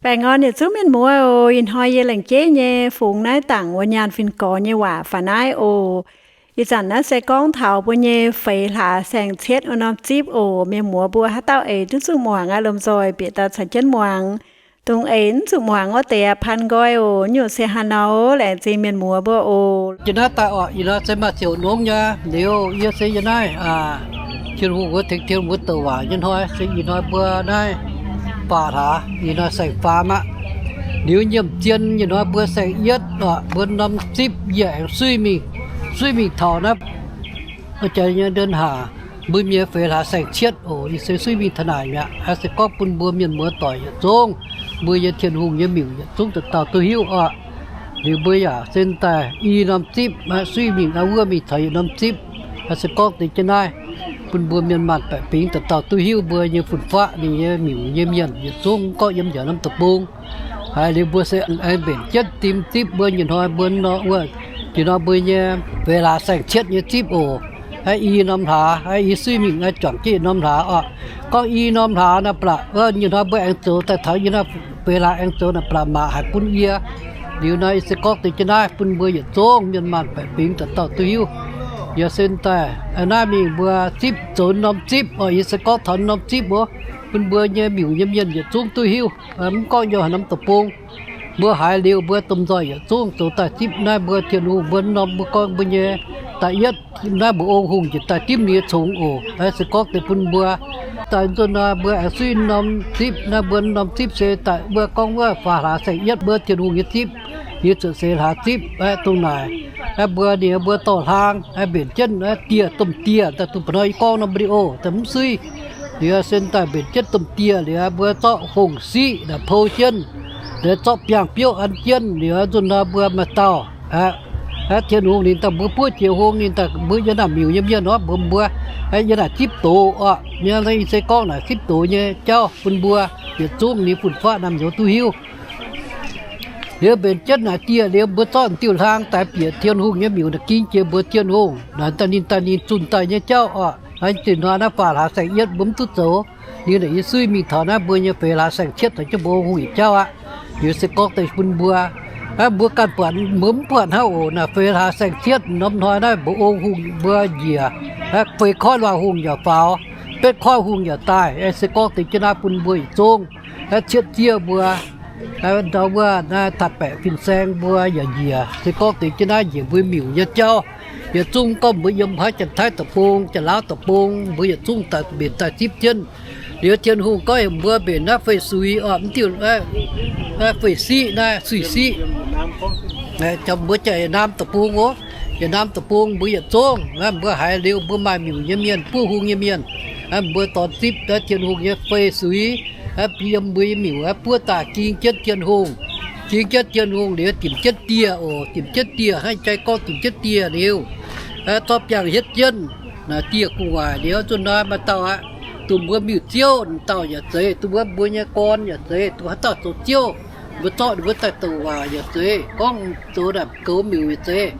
Baengh orn yietc zungv mienh muoz oc. Ih hnoi yie laengz jeiv nyei fungx naaiv dangc wuov nyaanh fin-gorx nyei waac faaux naaiv oc. Ih zanc naaiv se gorngv taux mbuo nyei feix hlaax saeng cietv wuov norm zipv oc. Mienh muoz mbuo haaix dauh eix duqv zuqc muangx aqv, lomh nzoih bieqc daaih caux jienv muangx. Dongh eix mv zuqc muangx wuov deix aqv, paan nqoi oc. Nyungc se haaix nor, laengz zingh mienh muoz mbuo oc. Jiex naaiv daaih oc, ih hnoi se maaih ziouc nongx nyei liuz, yie se yie naaiv, Tin-Hungh wuov tengx Tin-Hungh mbuo douc waac nyei hnoi, se ih hnoi mbuo naaiv faam hlaax, ih hnoi saeng faam aqv. Liuz nyiemc zien ih hnoi mbuo saeng yietv oc, mbuo norm zipv yie aengx suiv mingh, suiv mingh taux naaiv wuov jaax nyei ndon haac, mbuo nyei feix hlaax saeng cietv oc. Yie se suiv mingh taux naaic mi'aqv. Aa, se gorngv bun mbuo mienh muoz doic yietc zungv, mbuo nyei Tin-Hungh nyei miuc yietc zungv dauh dauh duqv hiuv oc. Liuz mbuo yaac se daaih i norm zipv, suiv mingh aa wuov mingh taux yietc norm zipv. Aa, se gorngv deix jienv naaiv, bun mbuo mienh maanh baeqc fingx dauh dauh duqv hiuv mbuo nyei fun-faqv ninh nyei miuc nyei mienh yietc zungv gorngv yiem njaaux norm deic-bung. Haiz liuz mbuo se aengx mbenc jienv dim zipv mbuo nyei hnoi mbuo nor wuov, jiex nor mbuo nyei feix hlaax saeng cietv nyei zipv oc. Aa, i norm hlaax, aa, i suiv mingh, aa, juangc jienv yietc norm hlaax oc. Gorngv i norm hlaax naaiv blatc, nyei hnoi mbuo aengx zoux daaih taux yie naaiv feix hlaax aengx zoux naaiv blatc maac haic bun yie. Liuz nor yie se gorngv deix jienv naaiv bun mbuo yietc zungv mienh maanh baeqc fingx dauh dauh duqv hiuv. Yie se daaih naaiv mingh mbuo zipv zoux norm zipv oc. Yie se gorngv taux norm zipv oc, bun mbuo nyei miuc nyei mienh yietc zungv duqv hiuv. Mv gorngv yiem haaix norm deic-bung, mbuo haiz liuz mbuo domh nzoih yietc zungv zoux daaih zipv naaiv mbuo Tin-Hungh mbuo norm mbuo gorngv mbuo nyei da'yietv naaiv mbuo ong hungh njiec daaih dimv ninh nyei congx oc. Se gorngv deix bun mbuo daaih nzunc nor mbuo aengx suiv norm zipv. Naaiv mbuo norm zipv se daaih mbuo gorngv wuov faam hlaax saeng yietv mbuo Tin-Hungh nyei zipv, yie zuqc seix hlaax zipv aqv. Dongh naaic, mbuo ninh mbuo dorh hlaang mbenc jienv dieh, domh dieh daaih, dongh ba'hnoi yie gorngv norm video daaih mv suiv. Liuz se daaih mbenc jienv domh dieh liuz mbuo zorqv hongh siqv naaic pou jienv, liuz zorqv biangh biouv an jienv liuz nzunc nor mbuo maaih dauh aqv, Tin-Hungh ninh daaih mbuo buov jiex hung ninh daaih mbuo yiem naaic miuc nyei mienh oc, mbuo mbuo yiem naaic zipv doz oc. Mienh se gorngv naaic zipv doz nyei jauv bun mbuo yietc zungv ninh fun-faqv naamh nyouz duqv hiuv. Liuz mbenc jienv naaic dieh liuz mbuo zorqv diuh hlaang daaih bieqc Tin-Hungh nyei miuc naaic ging jiex mbuox Tin-Hungh naaic daaih ninh daaih ninh zunh daaih nyei jauv oc. Aa, zinh hnoi naaiv faam hlaax saeng yietv mbuo mv duqv zoux, ninh naaic yie suiv mingh taux naaiv mbuo nyei feix hlaax saeng cietv caux jienv mbuo ong hungh yietc jauv aqv. Liuz se gorngv deix bun mbuo, aa, mbuo ganh buatc mbuo mv buatc hnangv oc. Naaic feix hlaax saeng cietv norm hnoi naaiv mbuo ong hungh mbuo njiec, aa, feix koiv luangh hungh yaac faaux, betv koiv hungh yaac daaih. Se gorngv deix jienv naaiv bun mbuo yietc zungv, aa, cietv zieqv mbuo, aa, ndau wuov naaiv taaix-baeqc fin-saeng mbuo yaac njiec. Se gorngv deix jienv naaiv njiec mbuo miuc nyei jauv. Yietc zungv gorngv mbuo yiem haaix Janx-Taiv deic-bung, Janx-Laauv deic-bung, mbuo yietc zungv daaih mbenc daaih zipv jienv. Liuz Tin-Hungh gorngv mbuo mbenc naaiv feix suiz oc, mv diuh, aa, feix siqv naaiv, suiz siqv. Mbuo jaax yietc norm deic-bung oc. Yietc norm deic-bung mbuo yietc zungv, mbuo haiz liuz mbuo maaih miuc nyei mienh, buov hung nyei mienh, mbuo dorh zipv Tin-Hungh nyei feix suiz yiem mbuo nyei miuc buov daaih ging jienv Tin-Hungh. Ging jienv Tin-Hungh liuz dimc jienv dieh oc. Dimc jienv dieh hnangv jai gorngv dimc jienv dieh liuz, zorqv biangh hietv jienv naaic dieh gu'nguaaic liuz nzunc nor maaih dauh aqv, dongh mbuo miuc-ziouv dauh yaac zeiz, dongh wuov mbuo nyei gorn yaac zeiz, dongh haaix dauh zoux ziouv, mbuo zorqv ninh mbuo daaih douc waac yaac zeiz, gorngv zoux naaic goux miuc yaac zeiz.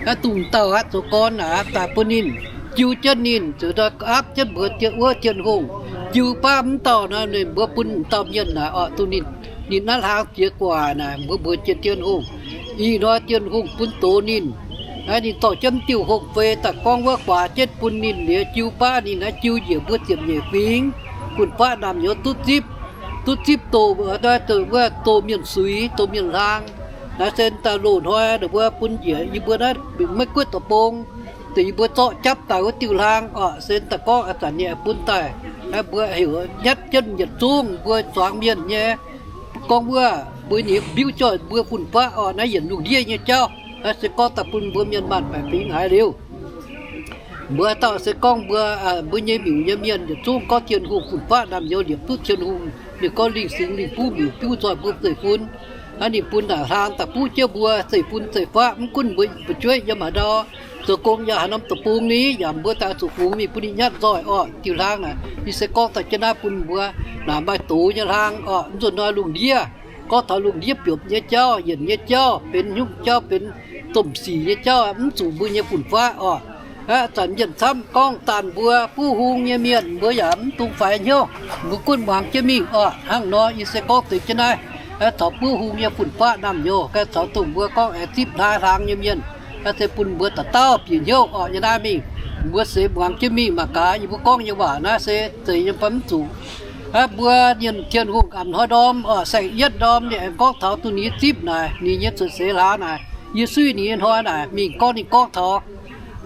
Aa, dongh dauh aqv zoux gorn naaic daaih bun ninh, jiu jienv ninh, zoux aapv jienv mbuox wuov Tin-Hungh. Jiu baav mv dauh nor ninh mbuo bun dauh mienh naaic oc, dongh ninh, ninh naaiv hlaang ziex gu'nguaaic naaic mbuo mbuox jienv Tin-Hungh. Ih hnoi Tin-Hungh bun doz ninh. Aa, ninh dorh jienv mv diuh hongh fei daaih gorngv wuov guaax jienv bun ninh liuz jiu baav ninh naaiv jiu njiec mbuo ziepc nyeic fingx, fun-faqv naamh nyouz duqv zipv, duqv zipv doz, wuov doz mienh suiz, doz mienh hlaang. Naaiv se daaih loz-hnoi ninh mbuo bun njiec yie mbuo naaiv maiv guoqv deic-bung, deix yie mbuo zorqv japv daaih wuov diuh hlaang oc. Se daaih gorngv aa zanc ninh bun daaih, mbuo heuc nyatv jienv yietc zungv mbuo zuangx mienh nyei, gorngv wuov mbuo ninh mbiuv joih mbuo fun-faqv oc, naaiv yienc lungh ndiev nyei jauv. Se gorngv daaih bun mbuo mienh maanh baeqc fingx haiz liuz, mbuo dauh se gorngv mbuo, mbuo nyei miuc nyei mienh yietc zungv gorngv Tin-Hungh fun-faqv naamh nyouz liepc duqv Tin-Hungh, ninh gorngv lingh singx lingh buv miuc biuv nzoih mbuo zeiv-fun. Aa, ninh bun naaic hlaang daaih buv jienv mbuo zeiv-fun zeiv-faqv, mv gunv mbuo fu'jueiv yiem haaix ndau, zoux gong yiem haaix norm deic-bung ni, yaac mbuo daaih zuqc fungx mingh bun ninh nyatv nzoih oc. Diuh hlaang naaic yie se gorngv daaih jienv naaiv bun mbuo, naaic maaih doz nyei hlaang oc. Nzunc hnoi lungh ndiev, gorngv taux lungh ndiev biopc nyei jauv, yienc nyei jauv, benx nyungc jauv, benx domh sic nyei jauv, mv zuqc mbuo nyei fun-faqv oc. Aa, zanc mienh camv gorngv daanh mbuo buv hung nyei mienh mbuo yaac mv dungx faix hnyouv, mbuo gunv muangx jienv mingh oc. Hnangv nor yie se gorngv deix jienv naaiv. Aeqv, taux buov hung nyei fun-faqv naamh nyouz, aeqv, taux dongh mbuo gorngv aengx zipv hnangv hlang nyei mienh, aeqv, se bun mbuo dauh dauh bieqc hnyouv orqc. Yie naaiv mingh, mbuo seix muangx jienv mingh mangc gaax yie mbuo gorngv nyei waac naaiv se zeiz nyei fai mv zuqc. Aeqv, mbuo Mienh Tin-Hungh a'hnoi ndorm orqc, saeng-yietv ndorm ninh aengx gorngv taux duqv ninh nyei zipv naaic, ninh nyei cuotv seix hlaax naaic, yie suiv ninh nyei hnoi naaic mingh gorngv ninh gorngv taux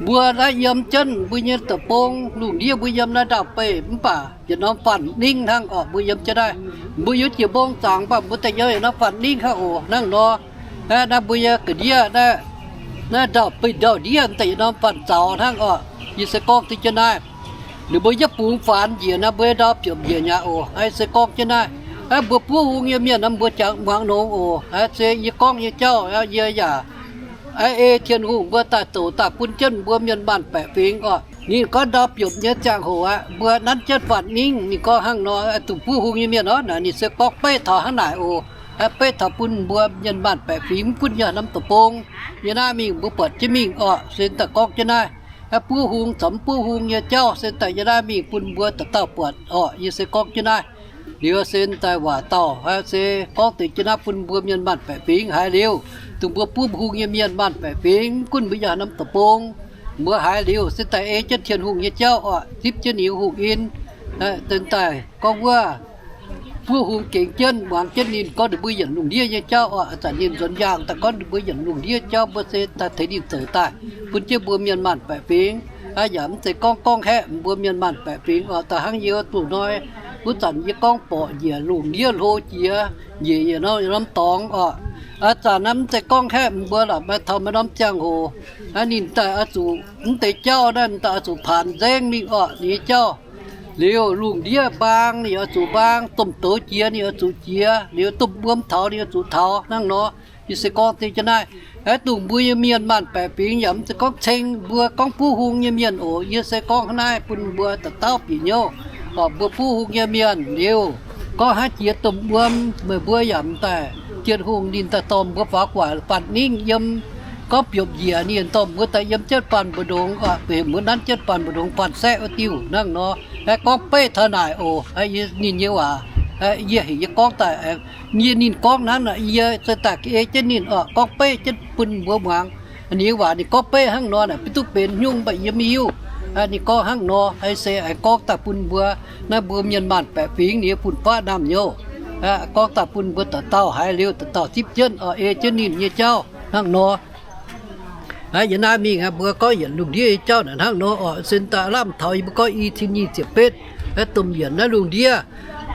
mbuo naaiv yiem jienv mbuo nyei deic-bung lungh ndiev, mbuo yiem naaiv ndau-beih mv baac yietc norm faanh ningv hnangv orqc. Mbuo yiem jienv naaiv, mbuo yiem jiex mbong zaangc mv baac mbuo daaih yiem yietc norm faanh ningv hnangv oc. Hnangv nor, naaiv mbuo nyei ga'ndiev naaiv, naaiv ndau-beih ndau-ndiev daaih yietc norm faanh zaux hnangv orqc. Yie se gorngv duqv jienv naaiv, ninh mbuo yietv bungx faanx njiec naaiv, mbuo ndau biopv njiec nyei oc. Yie se gorngv jienv naaiv, mbuo buov hung nyei mienh naaiv mbuo jangx muangx nongx oc. Se yie gorngv nyei jauv, yie yaac ei Tin-Hungh mbuo daaih douc daaih bun jienv mbuo mienh maanh baeqc fingx orqc. Ninh gorngv ndau biopv nyei ziangh hoc aqv, mbuo nanv jienv faanh ningv. Ninh gorngv hnangv nor, dongh buov hung nyei mienh orqc, naaic ninh se gorngv beiv taux hnangv naaic oc. Beiv taux bun mbuo mienh maanh baeqc fingx mv gunv yiem norm deic-bung. Yie naaiv mingh mbuo buatc jienv mingh orqc, se daaih gorngv jienv naaiv, buov hung caux mv buov hung nyei jauv se daaih yie naaiv mingh bun mbuo dauh dauh buatc orqc. Yie se gorngv jienv naaiv liuz se daaih waac dauh se gorngv deix jienv naaiv bun mbuo mienh maanh baeqc fingx haiz liuz, dongh mbuo buov hung nyei mienh maanh baeqc fingx mv gunv mbuo yiem norm deic-bung, mbuo haiz liuz se daaih ei jienv Tin-Hungh nyei jauv orqc, zipv jienv ninh hungh in. Daaih gorngv wuov buov hung gengx jienv muangx jienv ninh gorngv ninh mbuo yienc lungh ndiev nyei jauv orqc. Ih zanc ninh nzuonx yaangh daaih gorngv ninh mbuo yienc lungh ndiev jauv, mbuo se daaih tengx ninh zoux daaih bun jienv mbuo mienh maanh baeqc fingx. Yaac mv zeiz gorngv gorngv haeqv mbuo mienh maanh baeqc fingx orqc. Da'hnangv yie duqv hnoi wuov zanc yie gorngv borqc njiec lungh ndiev hlo jiex njiec yietc norm dorngx orqc. Ih zanc naaiv mv zeiz gorngv haeqv mbuo lorqc, maaih taux maaih norm ziangh hoc ninh daaih oix zuqc mv deix jauv naaiv daaih oix zuqc paanx nzengc mingh orqc. Ninh nyei jauv liuz lungh ndiev mbaang ninh oix zuqc mbaang, domh douz jiex ninh oix zuqc jiex, liuz domh wuom taux ninh oix zuqc taux hnangv nor. Yie se gorngv deix jienv naaiv, aeqv, dongh mbuo nyei mienh maanh baeqc fingx yaac mv zeiz gorngv ceng mbuo gorngv buov hung nyei mienh oc. Yie se gorngv hnangv naaiv bun mbuo dauh dauh bieqc hnyouv. Orqc, mbuo buov hung nyei mienh liuz, gorngv hnangv jiex domh wuom, meih mbuo yaac mv daaih, Tin-Hungh ninh daaih dorh mbuo faaux gu'nguaaic faanh ningv yiem, gorngv biopv njiec ninh dorh mbuo daaih yiem jienv faanh mbu'ndongx, beiv mbuo nanv jienv faanh mbu'ndongx faanh saeqv wuov diuh hnangv nor. Aeqv, gorngv beiv taux naaic oc. Ninh nyei waac yie heuc yie gorngv daaih, yie ninh gorngv hnangv naaic, yie se daaih ei jienv ninh orqc, gorngv beiv jienv bun mbuo muangx. Ninh nyei waac ninh gorngv beiv hnangv nor naaic, beiv duqv benx haaix nyungc mv baac yie mv hiuv. Ninh gorngv hnangv nor, se aengx gorngv daaih bun mbuo, naaiv mbuo mienh maanh baeqc fingx ninh nyei fun-faqv naamh nyouz, gorngv daaih bun mbuo dauh dauh haiz liuz dauh dauh zipv jienv orqc, ei jienv ninh nyei jauv hnangv nor. Yie naaiv mingh mbuo gorngv yienc lungh ndiev nyei jauv naaic hnangv nor orqc. Sin daaih lamh taux yie mbuo gorngv i cin nyic ziepc betv, domh yienc naaiv lungh ndiev,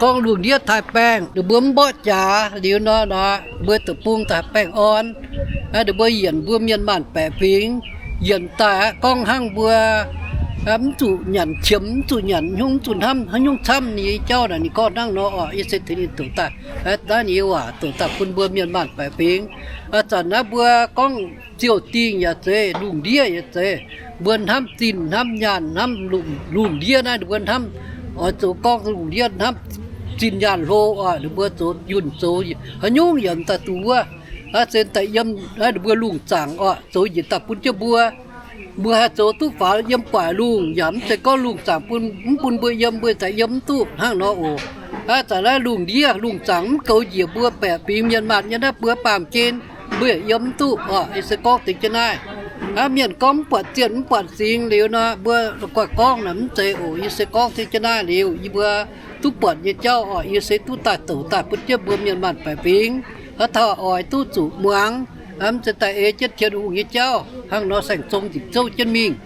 gorngv lungh ndiev taaix-baengh ninh mbuo mv mborqv jaax liuz nor, mbuo deic-bung taaix-baengh orn, ninh mbuo yienc mbuo mienh maanh baeqc fingx, yienc daaih aqv gorngv hnangv mbuo mv zuqc nyanc qiemx, mv zuqc nyanc haaix nyungc, mv zuqc hnamv haaix nyungc camv. Ninh nyei jauv naaic ninh gorngv hnangv nor orqc. Yie se tengx ninh douc daaih, naaiv ninh nyei waac douc daaih bun mbuo mienh maanh baeqc fingx. Ih zanc naaiv mbuo gorngv ziouc dingh yaac zeiz, lungh ndiev yaac zeiz, mbuo hnamv zinh hnamv nyaanh hnamv lungh, lungh ndiev naaiv ninh mbuo hnamv, oix zoux gorngv lungh ndiev hnamv zinh nyaanh hlo orqc. Ninh mbuo zoux yunh zoux haaix nyungc yaac daaih duqv wuov, se daaih yiem ninh mbuo lungh zaangc orqc, zoux njiec daaih bun jienv mbuo. Mbuo haih zoux duqv faaux yiem gu'nguaaic lungh, yaac mv zeiz gorngv lungh zaangc bun, mv bun mbuo yiem, mbuo daaih yiem mv duqv hnangv nor oc. Ih zanc naaiv lungh ndiev lungh zaangc mv goux njiec mbuo baeqc fingx mienh maanh nyei naaiv mbuo baamh gen, mbuo yaac yiem mv duqv orqc. Yie se gorngv deix jienv naaiv, hnangv mienh gorngv mv buatc zienh mv buatc singx liuz nor, mbuo la'guaih gorngv naaic mv zeiz oc. Yie se gorngv deix jienv naaiv liuz yie mbuo duqv buatc nyei jauv orqc, yie se duqv daaih douc daaih bun jienv mbuo mienh maanh baeqc fingx, haaix dauh oix duqv zuqc muangx, mv zeiz daaih ei jienv Tin-Hungh nyei jauv hnangv nor saeng-zong nzipc zouv jienv mingh.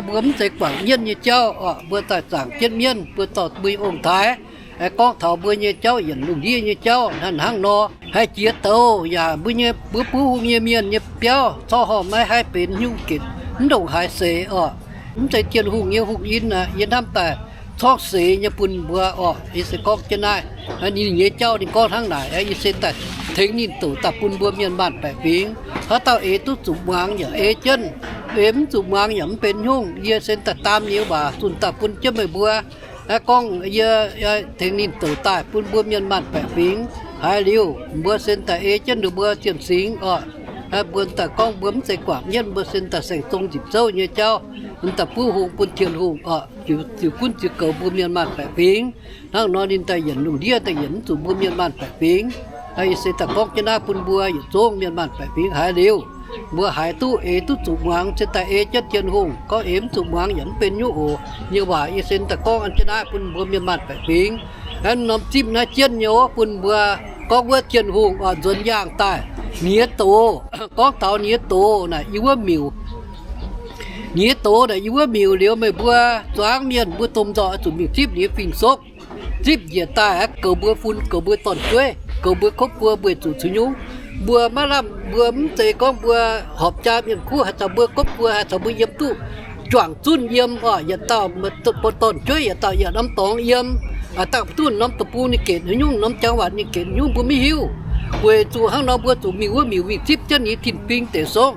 Mbuo mv zeiz guangc mienv nyei jauv orqc, mbuo daaih zaangc jienv mienv, mbuo dorh mbuo nyei ong-taaix gorngv taux mbuo nyei jauv yienc lungh ndiev nyei jauv hnangv nor. Haih jiex douz yaac mbuo nyei, mbuo buv hung nyei mienh nyei biauv corc horh maiv haih benx haaix nyungc gec, mv ndongc haaix seix orqc. Mv zeiz Tin-Hungh nyei hungh in aqv. Yie hnamv daaih corc seix nyei bun mbuo orqc. Yie se gorngv jienv naaiv, ninh nyei jauv ninh gorngv hnangv naaic, yie se daaih tengx ninh douc daaih bun mbuo mienh maanh baeqc fingx. Haaix dauh eix duqv zuqc muangx yaac ei jienv, eix mv zuqc muangx yaac mv benx nyungc. Yie se daaih daam nyei waac zunh daaih bun jienv meih mbuo. Gorngv yie tengx ninh douc daaih bun mbuo mienh maanh baeqc fingx. Haiz liuz mbuo se daaih ei jienv ninh mbuo zienh singx orqc. Mbuo daaih gorngv mbuo mv zeiz guangc mienv, mbuo se daaih saeng-zong nzipc zouv nyei jauv, ninh daaih buov hung bun Tin-Hungh orqc, ziux gunv ziux goux mbuo mienh maanh baeqc fingx. Hnangv nor ninh daaih yienc lungh ndiev daaih yienc mv zuqc mbuo mienh maanh baeqc fingx. Yie se daaih gorngv jienv naaiv bun mbuo yietc zungv mienh maanh baeqc fingx haiz liuz, mbuo haiz duqv eix duqv zuqc muangx, se daaih ei jienv Tin-Hungh. Gorngv eix mv zuqc muangx yaac mv benx nyungc oc. Nyei waac yie se daaih gorngv an jienv naaiv bun mbuo mienh maanh baeqc fingx. Aeqv, norm zipv naaiv jienv nyei oc, bun mbuo gorngv wuov Tin-Hungh oix nzuonx yaangh daaih ninh nyei doz. Gorngv taux ninh nyei doz naaic, yie wuov miuc, ninh nyei doz naaic yie wuov miuc liuz, meih mbuo zuangx mienh mbuo domh nzoih oix zuqc mingh zipv ninh nyei fing-soqv. Zipv njiec daaih aeqv, goux mbuo fun, goux mbuo dorn-jueiv, goux mbuo kobv buo, mbuo zuqc caux nyungc, mbuo maiv lamh, mbuo mv zeiz gorngv mbuo horpc jaa mienh kuv haih caux mbuo kobv buo, haih caux mbuo yiem duqv juangc zunv yiem oc. Yietc dauh dorn-jueiv, yietc dauh yaac norm dorngx yiem, dangh dunh norm deic-bung ninh gec haaix nyungc, norm jangx-waatc ninh gec haaix nyungc mbuo maiv hiuv. Weic zuqc hnangv nor mbuo zuqc mingh wuov miuc mingh zipv jienv ninh nyei tin-bing deic-songv.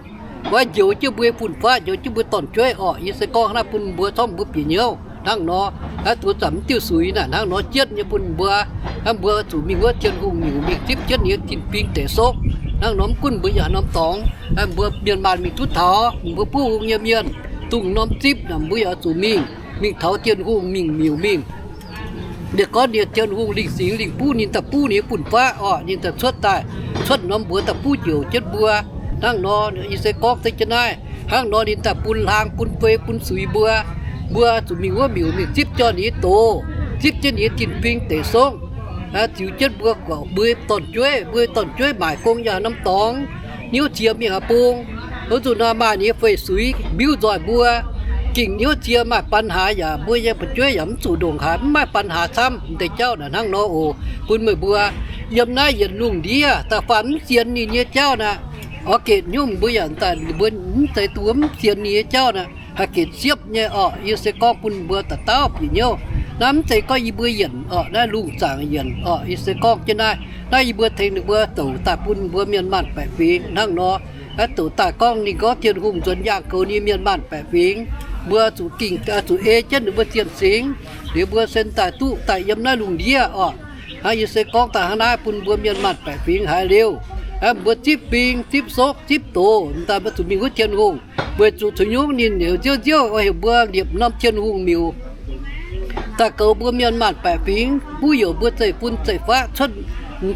Wuov njoux jienv mbuo fun-faqv, njoux jienv mbuo dorn-jueiv oc. Yie se gorngv naaiv bun mbuo corc mbuo bieqc hnyouv hnangv nor. Aeqv, duqv zanc mv diuh suix naaic hnangv nor jienv nyei bun mbuo, mbuo zuqc mingh wuov Tin-Hungh miuc mingh zipv jienv ninh nyei tin-bing deic-songv. Hnangv nor mv gunv mbuo yaac norm dorngx, mbuo mienh maanh mingh duqv taux, mbuo buov hung nyei mienh, dongh norm zipv naaic mbuo yaac zuqc mingh, mingh taux Tin-Hungh mingh miuc mingh. Ninh gorngv ninh Tin-Hungh lingh singx lingh buv ninh daaih buv ninh nyei fun-faqv oc. Ninh daaih cuotv daaih, cuotv norm mbuox daaih buv njoux jienv mbuo. Hnangv nor yie se gorngv deix jienv naaiv, hnangv nor ninh daaih bun hlang bun fei bun suix mbuo. Mbuo zuqc mingh wuov miuc mingh zipv jienv ninh nyei doz, zipv jienv ninh nyei tin-bing deic-songv, ziux jienv mbuo, mbuo dorn-jueiv, mbuo dorn-jueiv maaic gong yaac norm dorngx, hnyouv cie mingh haaix bung, wuov zuqc nor maaih ninh nyei fei-suix mbiuv nzoih mbuo. Gengh hnyouv cie maaih ปัญหา yaac mbuo nyei fu'jueiv yaac mv zuqc ndongc haaix, mv maaih ปัญหา camv. M'deix jauv naaic hnangv nor oc. Bun meih mbuo yiem naaiv yietc lungh ndiev da'faanh mv sienx ninh nyei jauv naaic, oix gec nyungc mbuo yaac daaih, mbuo mv zeiz duqv mv sienx ninh nyei jauv naaic haih gec siepv nyei oc. Yie se gorngv bun mbuo dauh dauh bieqc hnyouv. Naaiv mv zeiz gorngv yie mbuo yienc oc, naaiv lungh zaangc yienc oc. Yie se gorngv jienv naaiv, naaiv yie mbuo tengx ninh mbuo douc daaih bun mbuo mienh maanh baeqc fingx hnangv nor. Aeqv, douc daaih gorngv ninh gorngv Tin-Hungh nzuonx yaangh goux ninh mienh maanh baeqc fingx, mbuo zuqc gingh, zuqc ei jienv ninh mbuo zienh-singx. Liuz mbuo sen daaih duqv daaih yiem naaiv lungh ndiev oc. Hnangv yie se gorngv daaih hnangv naaiv bun mbuo mienh maanh baeqc fingx haiz liuz, aeqv, mbuo zipv fing, zipv sokv, zipv doz, daaih mbuo zuqc mingh wuov Tin-Hungh, weic zuqc caux nyungc ninh heuc nziouv nziouv oix heuc mbuo liepc norm Tin-Hungh miuc daaih goux mbuo mienh maanh baeqc fingx, buv youc mbuo zeiv-fun zeiv-faqv cuotv,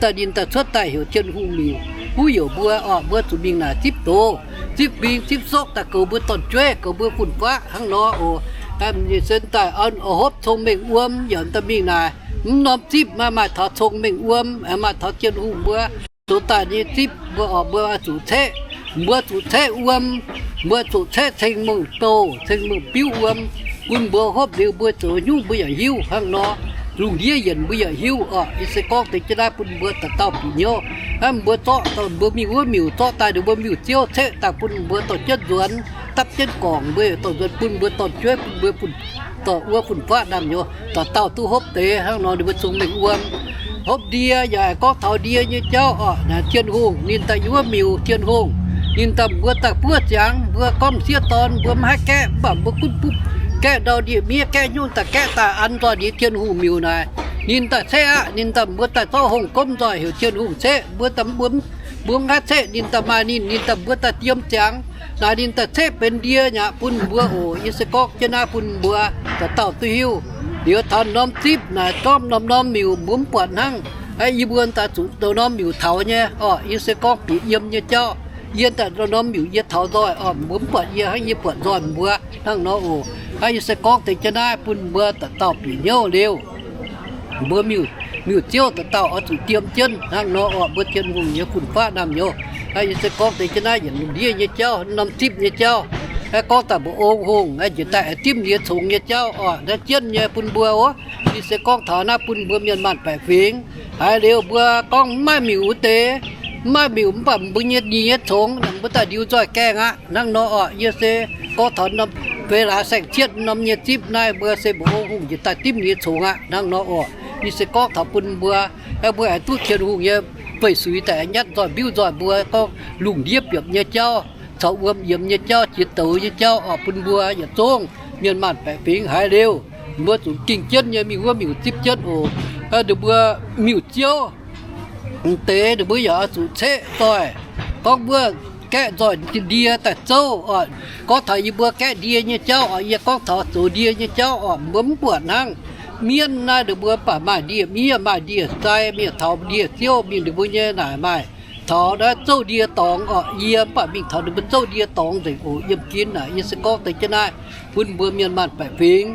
daaih ninh daaih cuotv daaih heuc Tin-Hungh miuc, buv youc mbuo oc. Mbuo zuqc mingh naaic zipv doz, zipv fing, zipv sokv daaih goux mbuo dorn-jueiv, goux mbuo fun-faqv hnangv nor oc. Ninh sen daaih hopv cong-mengh wuom yaac daaih mingh naaic, mv norm zipv maaih, maaih taux cong-mengh wuom, maaih taux Tin-Hungh mbuo zoux daaih nyei zipv mbuo oc. Mbuo zuqc ceqv, mbuo zuqc ceqv wuom, mbuo zuqc ceqv ceng-mengh bouh, ceng-mengh biuv wuom, bun mbuo hopv liuz mbuo zoux nyungc mbuo yaac hiuv hnangv nor. Lungh ndiev yienc mbuo yaac hiuv oc. Yie se gorngv deix jienv naaiv bun mbuo dauh dauh bieqc hnyouv. Hnangv mbuo zorqv, mbuo mingh wuov miuc zorqv daaih ninh mbuo miuc-ziouv ceqv daaih bun mbuo dorh jienv nzuonx, dapv jienv gorngc mbuo dorh nzuonx bun mbuo dorn-jueiv, bun mbuo fun, dorh wuov fun-faqv naamh nyouz dauh dauh duqv hopv deix hnangv nor ninh mbuo cong-mengh wuom. Hopv ndie yaac gorngv taux ndie nyei jauv oc. Naaic Tin-Hungh ninh daaih yiem wuov miuc, Tin-Hungh ninh daaih mbuo daaih buov ziangx, mbuo gorngv m'sieqv dorn mbuo mv haih gaeqv, mv baac mbuo gunv bupv gaeqv ndau ndie-miev, gaeqv nyungc daaih gaeqv daaih an nzoih ninh Tin-Hungh miuc naaic. Ninh daaih ceqv aqv. Ninh daaih mbuo daaih zorqv hungh gomv nzoih heuc Tin-Hungh ceqv. Mbuo daaih mbuo, mbuo mv haih ceqv, ninh daaih maaih ninh, ninh daaih mbuo daaih yiem ziangx. Naaic ninh daaih ceqv benx ndie nyaqc bun mbuo oc. Yie se gorngv jienv naaiv bun mbuo dauh dauh duqv hiuv. Liuz taux norm zipv naaic gorngv norm-norm miuc mbuo mv buatc hnangv. Yie mbuo daaih zuqc norm-norm miuc taux nyei oc. Yie se gorngv bieqc yiem nyei jauv, yie daaih norm-norm miuc yie taux nzoih oc. Mbuo mv buatc yie hnangv yie buatc nzoih mbuo hnangv nor oc. Hnangv yie se gorngv deix jienv naaiv bun mbuo dauh dauh bieqc hnyouv liuz, mbuo miuc, miuc-ziouv dauh dauh oix zuqc diem jienv hnangv nor oc. Mbuo Tin-Hungh nyei fun-faqv naamh nyouz. Hnangv yie se gorngv deix jienv naaiv yietc lungh ndiev nyei jauv, norm zipv nyei jauv. Hnangv gorngv daaih mbuo ong hungh, njiec daaih aengx dimv ninh nyei congx nyei jauv oc. Hnangv jienv nyei bun mbuo oc. Yie se gorngv taux naaiv bun mbuo mienh maanh baeqc fingx. Haiz liuz mbuo gorngv mv maaih miuc wuov deix, mv maaih miuc mv baac mbuo nyei, ninh nyei congx mbuo daaih ndiux nzoih gaengh aqv hnangv nor oc. Yie se gorngv taux norm feix laaix saeng-cietv norm nyei zipv naaiv mbuo se mbuo ong hungh njiec daaih dimv ninh nyei congx aqv hnangv nor oc. Yie se gorngv taux bun mbuo, mbuo aengx duqv Tin-Hungh nyei feix-suix daaih nyatv nzoih mbiuv nzoih mbuo gorngv lungh ndiev biopc nyei jauv caux wuom yiemx nyei jauv, jiex douz nyei jauv oc. Bun mbuo yietc zungv mienh maanh baeqc fingx haiz liuz, mbuo zuqc ging jienv nyei mingh wuov miuc zipv jienv oc. Ninh mbuo miuc-ziouv deix ninh mbuo yaac oix zuqc ceqv nzoih. Gorngv mbuo gaeqv nzoih ndie daaih zouv oc. Gorngv taux yie mbuo gaeqv ndie nyei jauv oc, yie gorngv taux zoux ndie nyei jauv oc, mbuo mv buatc hnangv. Mienv naaiv ninh mbuo mv baac maaih ndie-miev, maaih ndie-sai, mienh taux ndie-ziouv mingh ninh mbuo nyei naaic maaih taux naaiv zouv ndie dorngx oc. Yie mv baac mingh taux ninh mbuo zouv ndie dorngx nzengc oc. Yiem ginv naaic yie se gorngv deix jienv naaiv bun mbuo mienh maanh baeqc fingx.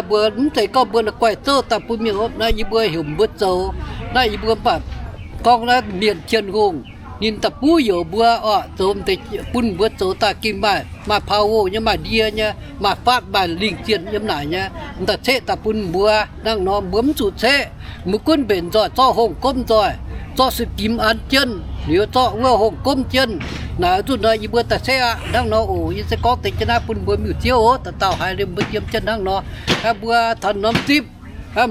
Mbuo mv zeiz gorngv mbuo naaiv guaih zouv daaih bun mienh hopv naaiv, yie mbuo heuc mbuo zoux naaiv, yie mbuo mv baac gorngv naaiv mienh Tin-Hungh ninh daaih buv youc mbuo oc, zoux deix bun mbuo zoux daaih ging maaih, maaih power nyei, maaih ndie nyei, maaih faatv maaih lingh zienh yiem naaic nyei, m'daaih ceqv daaih bun mbuo. Hnangv nor mbuo mv zuqc ceqv, mbuo gunv mbenc nzoih, zorqv hongh gomv nzoih, zorqv suiv-gimx an jienv liuz, zorqv wuov hongh gomv jienv. Naaic zuqc nor yie mbuo daaih ceqv aqv. Hnangv nor oc, yie se gorngv deix jienv naaiv bun mbuo miuc-ziouv oc, dauh dauh haiz liuz mbuo yiem jienv hnangv nor. Mbuo taux norm zipv,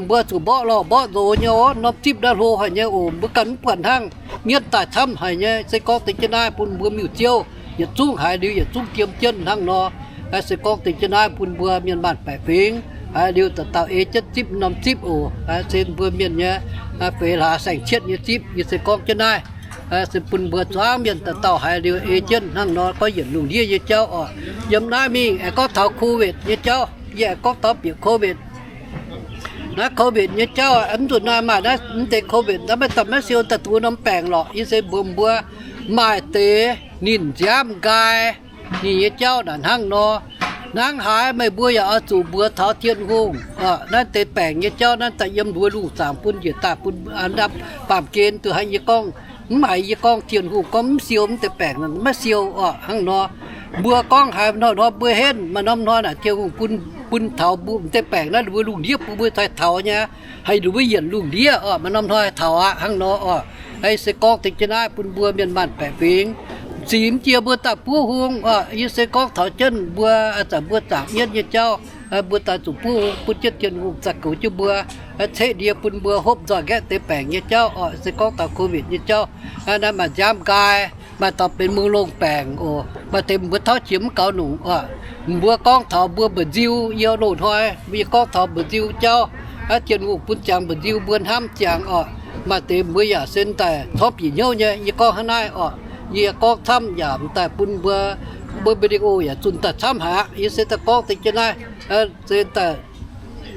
mbuo zuqc mborqv lorh mborqv nzox nyei oc. Norm zipv naaiv hlo haic nyei oc, mbuo ganh mv buatc hnangv. Mienv daaih camv haic nyei. Se gorngv deix jienv naaiv bun mbuo miuc-ziouv yietc zungv haiz liuz yietc zungv yiem jienv hnangv nor. Se gorngv deix jienv naaiv bun mbuo mienh maanh baeqc fingx haiz liuz dauh dauh ei jienv zipv norm zipv oc. Se mbuo mienh nyei feix hlaax saeng-cietv nyei zipv. Yie se gorngv jienv naaiv se bun mbuo zuangx mienh dauh dauh haiz liuz ei jienv hnangv nor, gorngv yienc lungh ndiev nyei jauv oc. Yiem naaiv mingh aengx gorngv taux COVID nyei jauv, yie aengx gorngv taux bieqc COVID. Naaiv COVID nyei jauv, mv nzunc naaiv maaih naaiv mv deix COVID, naaiv maiv daaih maiv siou daaih duqv norm baengc lorqc. Yie se mbuox mbuo, maaih deix ninh nziaamv nqaai ninh nyei jauv naaic hnangv nor. Hnangv haaix meih mbuo yaac oix zuqc mbuox taux Tin-Hungh, naaiv deix baengc nyei jauv naaiv daaih yiem mbuo lungh zaangc bun njiec daaih bun an baamh gen duqv haiz yie gorngv, mv haiz yie gorngv Tin-Hungh gorngv mv siou mv deix baengc maiv siou oc. Hnangv nor, mbuo gorngv haiz hnoi-hnoi mbuo henv, maaih norm hnoi naaic Tin-Hungh bun, bun taux mbuo m'deix baengc naaiv mbuo lungh ndiev bun mbuo haih taux nyei, haih mbuo yienc lungh ndiev oc. Maaih norm hnoi haih taux aqv. Hnangv nor oc, se gorngv deix jienv naaiv bun mbuo mienh maanh baeqc fingx, zic mv jiex mbuo daaih buov hung oc. Yie se gorngv taux jienv mbuo, zanc mbuo zaangc mienv nyei jauv, mbuo daaih zuqc buov hung bun jienv Tin-Hungh daaih goux jienv mbuo, ceqv ndie bun mbuo hopv nzoih nqaeqv deix baengc nyei jauv oc. Se gorngv taux COVID nyei jauv, naaiv maaih nziaamv nqaai, maaih dauh benx mungh longh baengc oc. Maaih deix mbuo tauv jiex mv gaux nongc oc. Mbuo gorngv taux mbuo mba'nziu, yie loz-hnoi yie gorngv taux mba'nziu jauv, Tin-Hungh bun ziangx mba'nziu mbuo hnamv ziangx oc. Maaih deix mbuo yaac se daaih corc bieqc hnyouv nyei. Yie gorngv hnangv naaiv oc, yie gorngv camv yaac m'daaih bun mbuo, mbuo video yaac zunh daaih camv haic aqv. Yie se daaih gorngv deix jienv naaiv, se daaih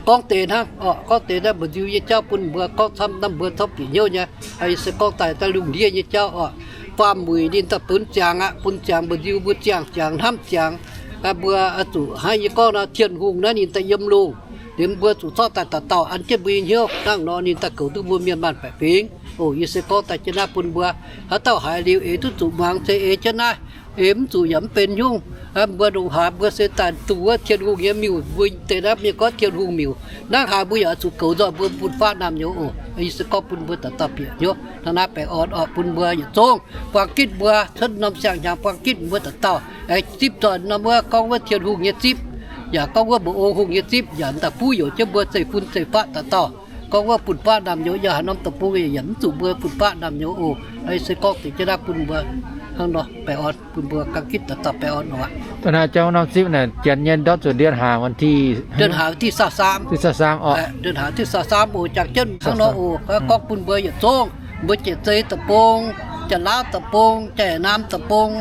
gorngv deix hnangv oc. Gorngv deix naaiv mba'nziu nyei jauv bun mbuo gorngv camv, naaiv mbuo corc bieqc hnyouv nyei. Yie se gorngv daaih daaih lungh ndiev nyei jauv oc. Faam-muic ninh daaih bun ziangx aqv, bun ziangx mba'nziu mbuo ziangh ziangx hnamv ziangx. Mbuo zuqc hnangv yie gorngv nor, Tin-Hungh naaiv ninh daaih yiem lungh, liemh mbuo zuqc zorqv daaih dauh dauh an jienv mbuo nyei hnyouv. Hnangv nor ninh daaih goux duqv mbuo mienh maanh baeqc fingx oc. Yie se gorngv daaih jienv naaiv bun mbuo, haaix dauh haiz liuz eix duqv zuqc muangx se ei jienv naaiv, eix mv zuqc yaac mv benx nyungc. Mbuo ndongc haaix mbuo se daaih dongh wuov Tin-Hungh nyei miuc, mbuo deix naaiv mienh gorngv Tin-Hungh miuc. Hnangv haaix mbuo yaac oix zuqc goux nzoih mbuo bun faatv naamh nyouz oc. Yie se gorngv bun mbuo dauh dauh bieqc hnyouv hnangv naaiv baengh orn oc, bun mbuo yietc zungv buang gitv mbuo cuotv norm siang-hnyangx buang gitv mbuo dauh dauh, zipv nzoih norm wuov gorngv wuov Tin-Hungh nyei zipv, yaac gorngv wuov mba'ong hungh nyei zipv, yaac daaih buv youc jienv mbuo zeiv-fun zeiv-faqv dauh dauh. Gorngv wuov bun faatv naamh nyouz, yaac haaix norm deic-bung yaac mv zuqc mbuo bun faatv naamh nyouz oc. Se gorngv deix jienv naaiv bun mbuo hnangv nor baengh orn, bun mbuo ganh gitv dauh dauh baengh orn oc. Da'naaiv jauv norm zipv naaic janx nyei ndortv zuqc เดือนห้า วันที่ เดือนห้า วันที่ซาวสาม ซาวสาม oc. เดือนห้า วันที่ซาวสาม oc. Jangx jienv hnangv nor oc. Gorngv bun mbuo yietc zungv, mbuo Janx-Zei deic-bung, Janx-Laauv deic-bung, Janx-Naamh deic-bung,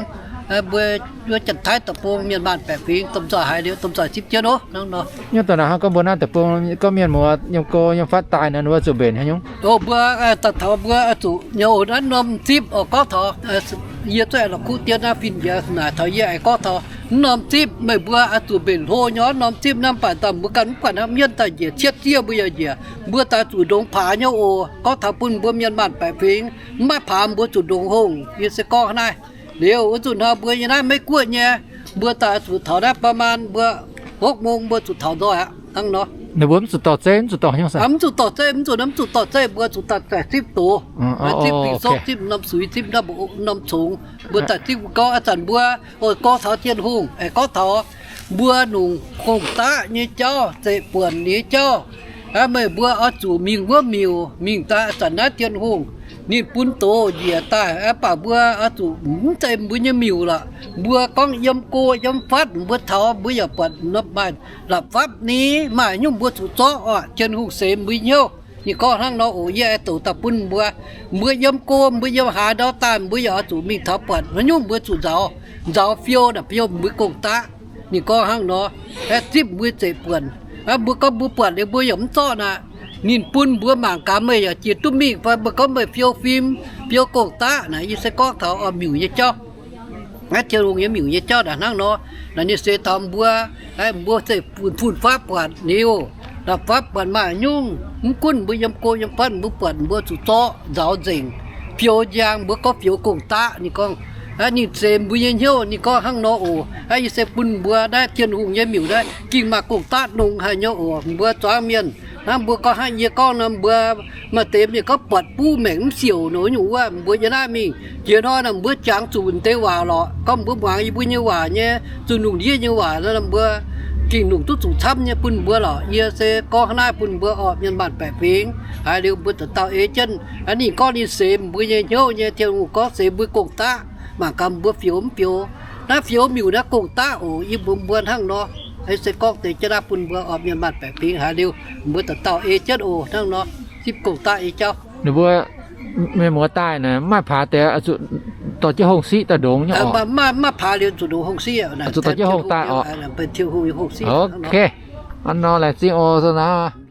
mbuo, mbuo Janx-Taiv deic-bung, mienh maanh baeqc fingx, domh nzoih haiz liuz domh nzoih zipv jienv oc. Hnangv nor. Nyungc da'naaiv hnangv gorngv mbuo naaiv deic-bung gorngv mienh muoz yiem go yiem fatv daaih nor, mbuo zuqc mbenc haaix nyungc? Oc, mbuo daaih taux mbuo zuqc nyei oc. Naaiv norm zipv oc, gorngv taux yie zuqc la'kuqv dien naaiv fin-njiec naaic taux yie aengx gorngv taux naaiv norm zipv, meih mbuo oix zuqc mbenc hlo nyei norm zipv naaiv, mv baac daaih mbuo ganh mv buatc hnangv, mienv daaih njiec cietv ziev mbuo yaac njiec. Mbuo daaih zuqc ndongx paax nyei oc. Gorngv taux bun mbuo mienh maanh baeqc fingx, mv maaih paax mbuo zuqc ndongx hongh. Yie se gorngv naaiv liuz, wuov zuqc hnoi mbuo nyei naaiv Meiv-Guoqv nyei, mbuo daaih zuqc taux naaiv ประมาณ mbuo hopv mong mbuo zuqc taux nzoih aqv. Hnangv nor. Ninh mbuo mv zuqc dorh zeiv, mv zuqc dorh hnyouv sai? Mv zuqc dorh zeiv, mv zuqc, mv zuqc dorh zeiv, mbuo zuqc daaih zipv doz, zipv fingx-soqv, zipv norm suiv, zipv norm congx, mbuo daaih zipv gorngv a'zanc mbuo oix gorngv taux Tin-Hungh, aengx gorngv taux mbuo longc gong-daqv nyei jauv, zeiv-buonc nyei jauv. Meih mbuo oix zuqc mingh wuov miuc, mingh daaih a'zanc naaiv Tin-Hungh ninh bun doz njiec daaih, mv baac mbuo oix zuqc mv zeiz mbuo nyei miuc lorqc. Mbuo gorngv yiem go yiem fatv mbuo taux mbuo yaac buatc maaih lapc fapv ni, maaih nyungc mbuo zuqc zorqv oc. Tin-Hungh seix mbuo hnyouv. Ninh gorngv hnangv nor oc. Yie aengx douc daaih bun mbuo, mbuo yiem go mbuo yiem haaix ndau daaih mbuo yaac oix zuqc mingh taux buatc haaix nyungc mbuo zuqc nzaaux, nzaaux fiou naaic fiou mbuo gong-daqv. Ninh gorngv hnangv nor, aengx zipv mbuo zeiv-buonc. Naaiv mbuo gorngv mbuo buatc liuz mbuo yaac mv zorqv naaic. Ninh bun mbuo mangc gaax meih yaac jiex duqv mingh fai mbuo gorngv meih fiou fim, fiou gong-daqv naaic. Yie se gorngv taux oix miuc nyei jauv. Naaiv Tin-Hungh nyei miuc nyei jauv naaic hnangv nor. Naaic ninh seix taux mbuo, mbuo se fun-fun-faqv buatc liuz, la'fapv buatc maaih nyungc. Mv gunv mbuo yiem go yiem fatv mbuo buatc mbuo zuqc zorqv nzaaux nzengc, fiou njang, mbuo gorngv fiou gong-daqv. Ninh gorngv, ninh seix mbuo nyei hnyouv, ninh gorngv hnangv nor oc. Naaiv yie se bun mbuo naaiv Tin-Hungh nyei miuc naaiv ging maaih gong-daqv nongx haic nyei oc. Mbuo zuangx mienh hnangv mbuo gorngv hnangv yie gorngv nor, mbuo maaih deix mienh gorngv buatc buv maengc mv siouc nor nyungc wuov, mbuo yiem naaiv mingh jiex hnoi nor mbuo jangx zuqc deix waac lorqc. Gorngv mbuo muangx yie mbuo nyei waac nyei, zuqc lungh ndiev nyei waac nor, mbuo gengh longc duqv zuqc camv nyei bun mbuo lorqc. Yie se gorngv hnangv naaiv bun mbuo orqc, mienh maanh baeqc fingx. Haiz liuz mbuo dauh dauh ei jienv. Ninh gorngv ninh seix mbuo nyei hnyouv nyei, Tin-Hungh gorngv seix mbuo gong-daqv, mangc gaax mbuo fioux mv fioux. Naaiv fioux miuc naaiv gong-daqv oc. Yie mbuox mbuo hnangv nor. Se gorngv deix jienv naaiv bun mbuo orqc, mienh maanh baeqc fingx. Haiz liuz mbuo dauh dauh ei jienv oc. Hnangv nor, zipv gong-daqv ei jauv. Ninh mbuo mienh muoz daaih naaic, maaih paax deix zuqc dorh jienv hungh siqv daaih ndongx nyei oc. Maaih paax liuz zuqc ndongc hungh siqv, zuqc dorh jienv hungh daaih oc. Ok, hnangv nor laengz zingh oc, sou naaiv.